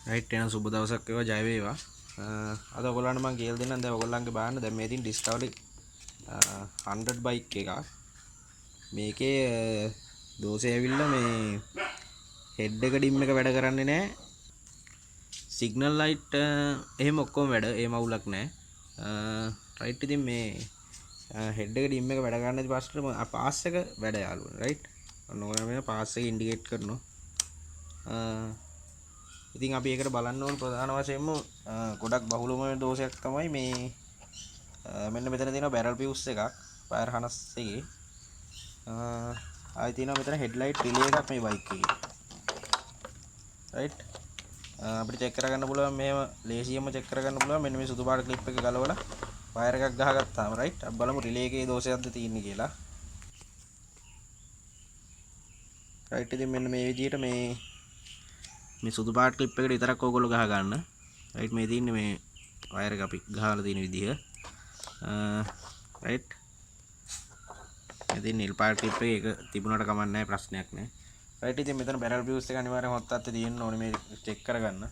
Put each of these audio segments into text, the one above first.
Right එහෙනම් සුබ දවසක් වේවා, ජය වේවා. අද ඔයගොල්ලන්ට මම කියලා දෙන්නම්. දැන් ඔයගොල්ලන්ගේ බලන්න දැන් මේ තියෙන Discovery 100 bike එකක්. මේකේ දෝෂය ඇවිල්ලා මේ හෙඩ් එක ඩිම් එක වැඩ කරන්නේ නෑ. සිග්නල් ලයිට් එහෙම ඔක්කොම වැඩ, එහෙම අවුලක් නෑ. රයිට් ඉතින් මේ හෙඩ් එක ඩිම් එක වැඩ කරන්නේ නැති පස්සට පාස් එක වැඩ යාළුවනේ. රයිට් ඔන්න ඔයගොල්ලෝ මේ පාස් එක ඉන්ඩිකේට් කරනවා. ඉතින් අපි ඒකට බලන්න ඕන ප්‍රධාන වශයෙන්ම ගොඩක් බහුලම දෝෂයක් තමයි මේ මෙන්න මෙතන තියෙන බැරල් ෆියුස් එකක් ෆයර් හනස් එකේ. ආයි තියෙනවා මෙතන හෙඩ්ලයිට් රිලේ එකක් මේ බයික් එකේ. රයිට් අපිට චෙක් කරගන්න පුළුවන්, මෙහෙම ලේසියෙන්ම චෙක් කරගන්න පුළුවන්. මෙන්න මේ සුදු පාට ක්ලිප් එක ගලවලා වයර් එකක් ගහගත්තාම රයිට් අපි බලමු රිලේ එකේ දෝෂයක්ද තියෙන්නේ කියලා. රයිට් ඉතින් මෙන්න මේ විදිහට මේ සුදු පාට ක්ලිප් එකට විතරක් ඕගොල්ලෝ ගහ ගන්න. රයිට් මේ තියෙන්නේ මේ වයර් එක අපි ගහලා තියෙන විදිහ. රයිට් ඉතින් නිල් පාට ක්ලිප් එක ඒක තිබුණාට කමක් නැහැ, ප්‍රශ්නයක් නැහැ. රයිට් ඉතින් මෙතන බැරල් ෆියුස් එක අනිවාර්යෙන් හොත් අත්තේ තියෙන්න ඕනේ මේ චෙක් කරගන්න.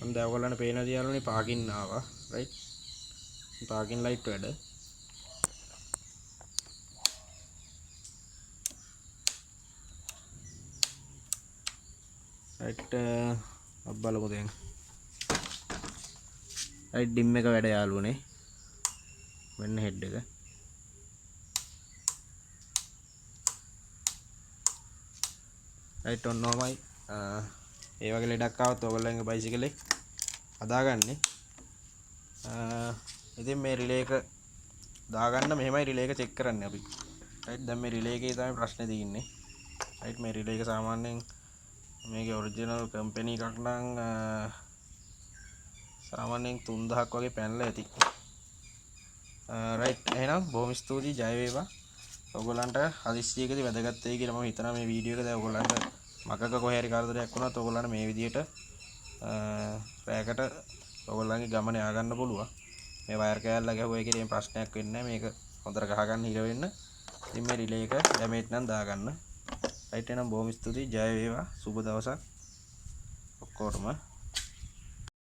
මම දැන් ඔයගොල්ලන්ට පේන දියාලුනේ පාකින් ආවා. රයිට් පාකින් ලයිට් වැඩ. රයිට් අපි බලමු දැන්. රයිට් ඩිම් එක වැඩ යාළුවනේ. මෙන්න හෙඩ් එක. රයිට් ඔන්න ඔහමයි. ඒ වගේ ලෙඩක් ආවොත් ඔයගොල්ලන්ගේ බයිසිකලේ හදාගන්නේ. ඉතින් මේ රිලේ එක දාගන්න මෙහෙමයි රිලේ එක චෙක් කරන්නේ අපි. රයිට් දැන් මේ රිලේ එකේ තමයි ප්‍රශ්නේ තියෙන්නේ. රයිට් මේ රිලේ එක සාමාන්‍යයෙන් මේකේ ඔරිජිනල් කම්පැනි එකක් නම් සාමාන්‍යයෙන් 3000ක් වගේ පැනලා ඇති. රයිට් එහෙනම් බොහොම ස්තුතියි, ජය වේවා. ඔයගොල්ලන්ට හදිස්සියකදී වැදගත් වෙයි කියලා මම හිතනවා මේ වීඩියෝ එක. දැන් ඔයගොල්ලන්ට මකක කොහේ හරි කරදරයක් වුණත් ඔයගොල්ලන්ට මේ විදියට රැයකට ඔයගොල්ලන්ගේ ගමන යා ගන්න පුළුවන්. මේ වයර් කෑල්ල ගැහුවා කියලා එහෙම ප්‍රශ්නයක් වෙන්නේ නැහැ. මේක හොඳට ගහගන්න හිර වෙන්න. ඉතින් මේ රිලේ එක ඩැමේජ් නම් දාගන්න. රයිට් එහෙනම් බොහොම ස්තුතියි, ජය වේවා, සුබ දවසක් ඔක්කොටම.